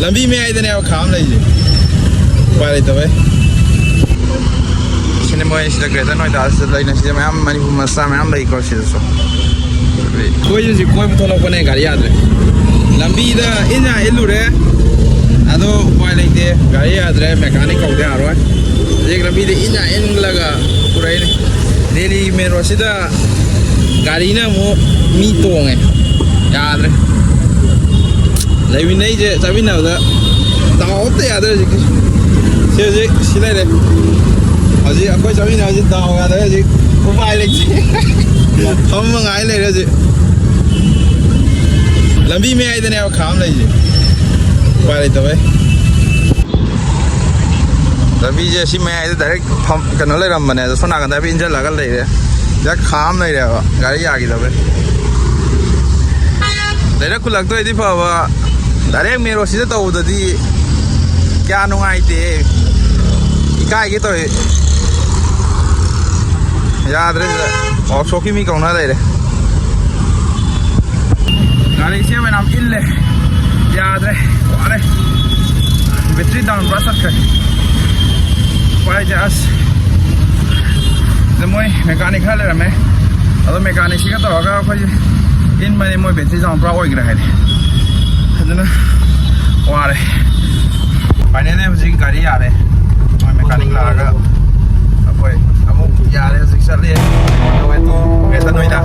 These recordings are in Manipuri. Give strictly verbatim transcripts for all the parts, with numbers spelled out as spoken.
ꯂꯝꯕꯤ ꯃꯌꯥꯏꯗꯅꯦꯕ ꯈꯥꯝ ꯂꯩꯁꯦ, ꯎꯄꯥꯏ ꯂꯩꯇꯕꯩ꯫ ꯁꯤꯅ ꯃꯣꯏ ꯁꯤꯗ Greater Noida ꯁꯤꯗ ꯂꯩꯅ, ꯁꯤꯗ ꯃꯌꯥꯝ ꯃꯅꯤꯄꯨꯔ ꯃꯆꯥ ꯃꯌꯥꯝ ꯂꯩꯀꯣ ꯁꯤꯗꯁꯨ꯫ ꯑꯩꯈꯣꯏꯁꯨ ꯍꯧꯖꯤꯛ ꯀꯣꯏꯕ ꯊꯣꯛꯂꯛꯄꯅꯦ, ꯒꯥꯔꯤ ꯌꯥꯗ꯭ꯔꯦ꯫ ꯂꯝꯕꯤꯗ ꯏꯟ ꯌꯥ ꯏꯜꯂꯨꯔꯦ, ꯑꯗꯣ ꯎꯄꯥꯏ ꯂꯩꯇꯦ, ꯒꯥꯔꯤ ꯌꯥꯗ꯭ꯔꯦ, mechanic ꯀꯧꯗ ꯌꯥꯔꯣꯏ꯫ ꯍꯧꯖꯤꯛ ꯂꯝꯕꯤꯗ ꯏꯟ ꯌꯥ ꯏꯜꯂꯒ ꯄꯨꯔꯛꯏꯅꯦ꯫ ꯗꯦꯜꯂꯤ main road ꯁꯤꯗ ꯒꯥꯔꯤꯅ ꯑꯃꯨꯛ ꯃꯤ ꯇꯣꯡꯉꯦ, ꯌꯥꯗ꯭ꯔꯦ꯫ ꯂꯩꯃꯤꯟꯅꯩꯁꯦ ꯆꯠꯃꯤꯟꯅꯕꯗ ꯗꯥꯎ ꯑꯝꯇ ꯌꯥꯗ꯭ꯔꯦ ꯍꯧꯖꯤꯛꯀꯤ꯫ ꯁꯤ ꯍꯧꯖꯤꯛ ꯁꯤ ꯂꯩꯔꯦ꯫ ꯍꯧꯖꯤꯛ ꯑꯩꯈꯣꯏ ꯆꯠꯃꯤꯟꯅꯕꯁꯤ ꯗꯥꯎ ꯌꯥꯗ꯭ꯔꯦ ꯍꯧꯖꯤꯛ꯫ ꯎꯄꯥꯏ ꯂꯩꯇꯦ꯫ ꯐꯝꯃ ꯉꯥꯏ ꯂꯩꯔꯦ ꯍꯧꯖꯤꯛ꯫ ꯂꯝꯕꯤ ꯃꯌꯥꯏꯗꯅꯦꯕ ꯈꯥꯝ ꯂꯩꯁꯦ, ꯎꯄꯥꯏ ꯂꯩꯇꯕꯩ꯫ ꯂꯝꯕꯤꯁꯦ ꯁꯤ ꯃꯌꯥꯏꯗ direct ꯐꯝ-, ꯀꯩꯅꯣ ꯂꯩꯔꯝꯕꯅꯦ, ꯑꯗꯣ ꯁꯣꯝ ꯅꯥꯀꯟꯗ ꯍꯥꯏꯐꯦꯠ ꯏꯟꯁꯤꯜꯂꯒ ꯂꯩꯔꯦ꯫ ꯁꯤꯗ ꯈꯥꯝ ꯂꯩꯔꯦꯕ, ꯒꯥꯔꯤ ꯌꯥꯈꯤꯗꯕꯩ꯫ ꯂꯩꯔꯛ ꯈꯨꯜꯂꯛꯇ ꯑꯣꯏꯗꯤ ꯐꯕ, direct main road ꯁꯤꯗ ꯇꯧꯕꯗꯗꯤ ꯀꯌꯥ ꯅꯨꯡꯉꯥꯏꯇꯦ, ꯏꯀꯥꯏꯒꯦ ꯇꯧꯋꯦ꯫ ꯌꯥꯗ꯭ꯔꯦ ꯁꯤꯗ, workshop ꯀꯤ ꯃꯤ ꯀꯧꯅ ꯂꯩꯔꯦ꯫ ꯒꯥꯔꯤꯁꯦ ꯃꯌꯥꯝ ꯏꯜꯂꯦ, ꯌꯥꯗ꯭ꯔꯦ, ꯋꯥꯔꯦ꯫ Battery down ꯄꯨꯔꯥ ꯆꯠꯈ꯭ꯔꯦ꯫ ꯎꯄꯥꯏ ꯂꯩꯇꯦ ꯑꯁ꯫ ꯑꯗ ꯃꯣꯏ mechanic ꯈꯔ ꯂꯩꯔꯝꯃꯦ, ꯑꯗꯣ mechanic ꯁꯤꯒ ꯇꯧꯔꯒ ꯑꯩꯈꯣꯏꯁꯦ ꯏꯟꯕꯅꯦ, ꯃꯣꯏ battery down ꯄꯨꯔꯥ ꯑꯣꯏꯈ꯭ꯔꯦ ꯍꯥꯏꯗꯤ꯫ ꯑꯗꯨꯅ ꯋꯥꯔꯦ꯫ Finally ꯍꯧꯖꯤꯛ ꯒꯥꯔꯤ ꯌꯥꯔꯦ꯫ ꯃꯣꯏ mechanic ꯂꯥꯛꯑꯒ ꯑꯩꯈꯣꯏ ꯑꯃꯨꯛ ꯌꯥꯔꯦ, ꯍꯧꯖꯤꯛ ꯆꯠꯂꯦ꯫ Greater Noida꯫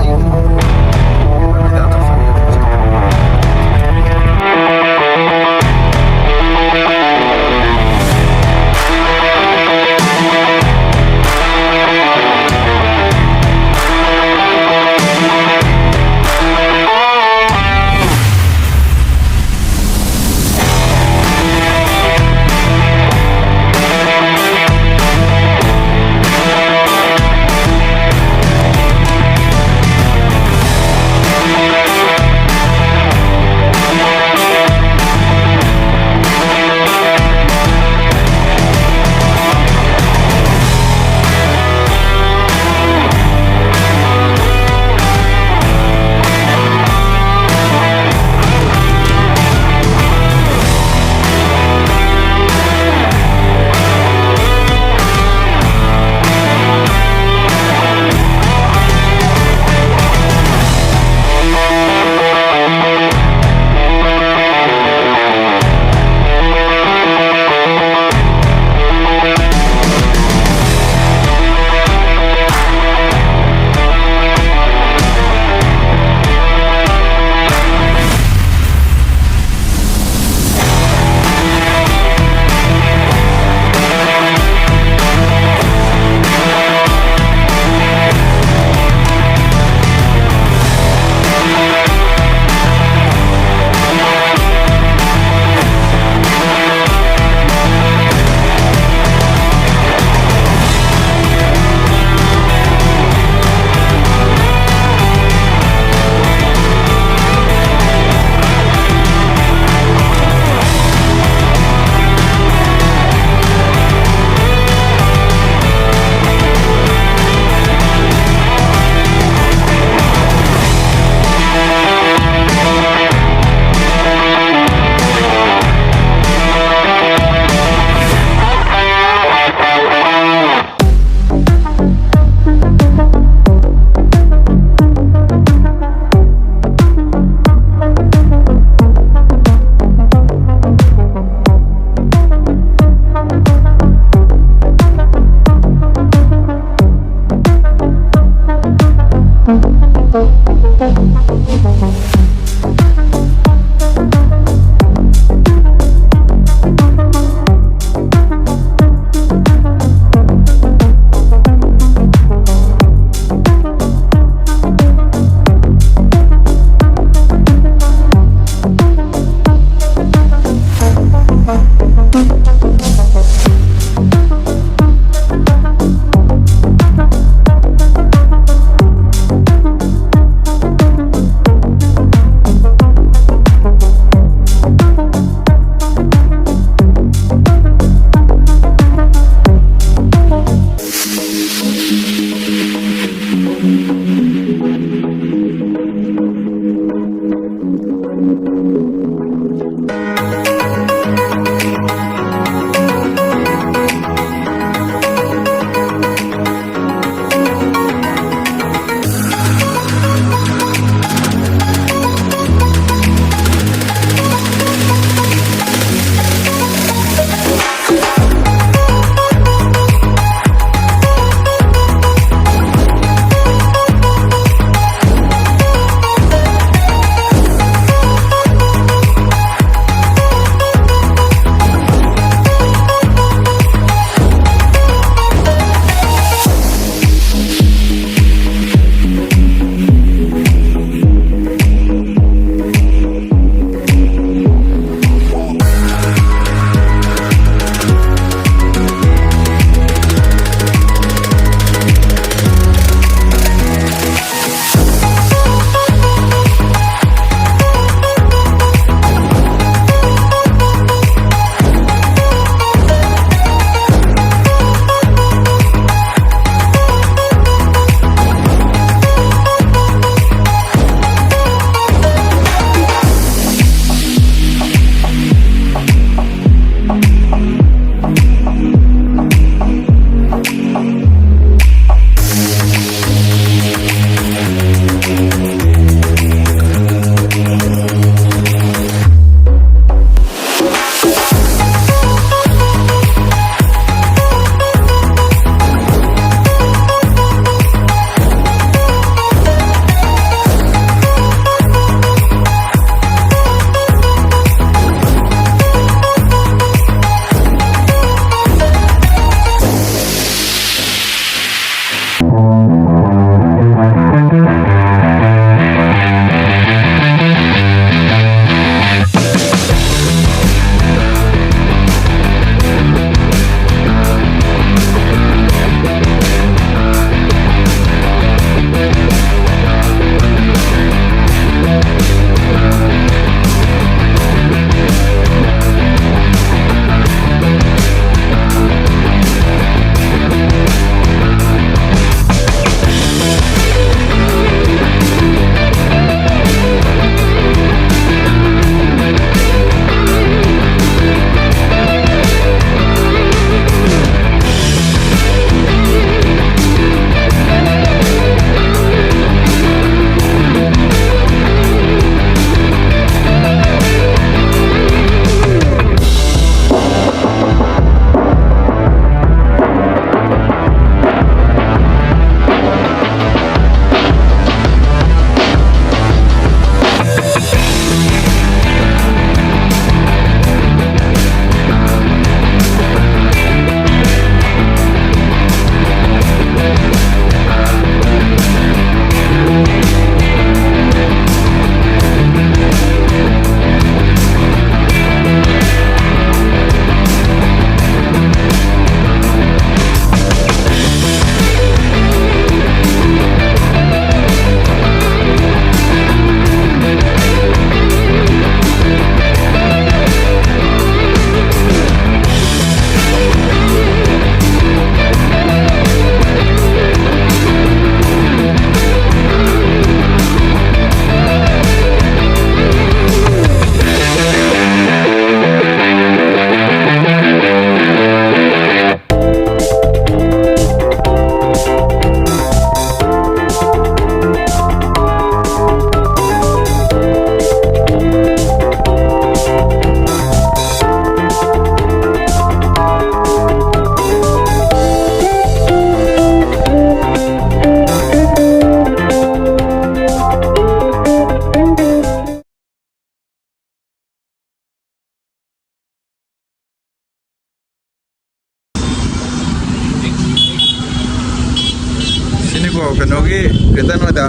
ꯑꯣ, ꯀꯩꯅꯣꯒꯤ Greater Noida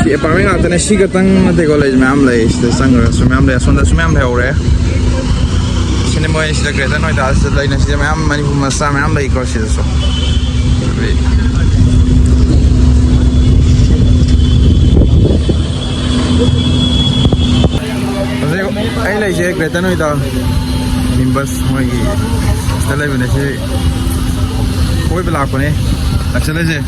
ꯁꯤ apartment ꯉꯥꯛꯇꯅꯦ꯫ ꯁꯤ ꯈꯛꯇꯪ ꯅꯠꯇꯦꯀꯣ ꯂꯩꯁꯦ, ꯃꯌꯥꯝ ꯂꯩ꯫ ꯁꯤꯗ ꯆꯪꯈ꯭ꯔꯁꯨ ꯃꯌꯥꯝ ꯂꯩ, ꯑꯁꯣꯝꯗꯁꯨ ꯃꯌꯥꯝ ꯂꯩꯍꯧꯔꯦ꯫ ꯁꯤꯅꯦ ꯃꯣꯏ ꯁꯤꯗ Greater Noida ꯁꯤꯗ ꯂꯩꯅ, ꯁꯤꯗ ꯃꯌꯥꯝ ꯃꯅꯤꯄꯨꯔ ꯃꯆꯥ ꯃꯌꯥꯝ ꯂꯩꯀꯣ ꯁꯤꯗꯁꯨ꯫ ꯍꯧꯖꯤꯛ ꯑꯩ ꯂꯩꯁꯦ Greater Noida ꯅꯤꯝꯕꯁ ꯃꯣꯏꯒꯤ ꯁꯤꯗ ꯂꯩꯕꯅꯦ꯫ ꯁꯤ ꯀꯣꯏꯕ ꯂꯥꯛꯄꯅꯦ꯫ ꯂꯥꯛꯁꯜꯂꯁꯦ꯫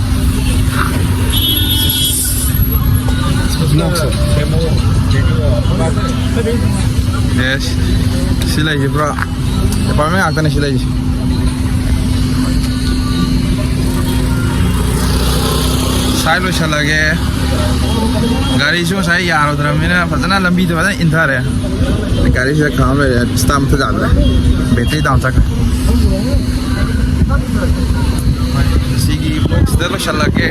Yes, ꯁꯤ ꯂꯩꯁꯦ ꯄꯨꯔꯥ apartment ꯉꯥꯛꯇꯅꯦ ꯁꯤ ꯂꯩꯁꯦ꯫ ꯁꯥꯏ ꯂꯣꯏꯁꯜꯂꯒꯦ꯫ ꯒꯥꯔꯤꯁꯨ ꯉꯁꯥꯏ ꯌꯥꯔꯨꯗ꯭ꯔꯕꯅꯤꯅ ꯐꯖꯅ ꯂꯝꯕꯤꯗ ꯐꯖꯅ ꯏꯟꯊꯔꯦ꯫ ꯒꯥꯔꯤꯁꯤꯗ ꯈꯥꯝ ꯂꯩꯔꯦ꯫ Start ꯃꯨꯊꯠ ꯌꯥꯗ꯭ꯔꯦ꯫ Battery down ꯆꯠꯈ꯭ꯔꯦ꯫ ꯁꯤꯒꯤ vlog ꯁꯤꯗ ꯂꯣꯏꯁꯜꯂꯒꯦ꯫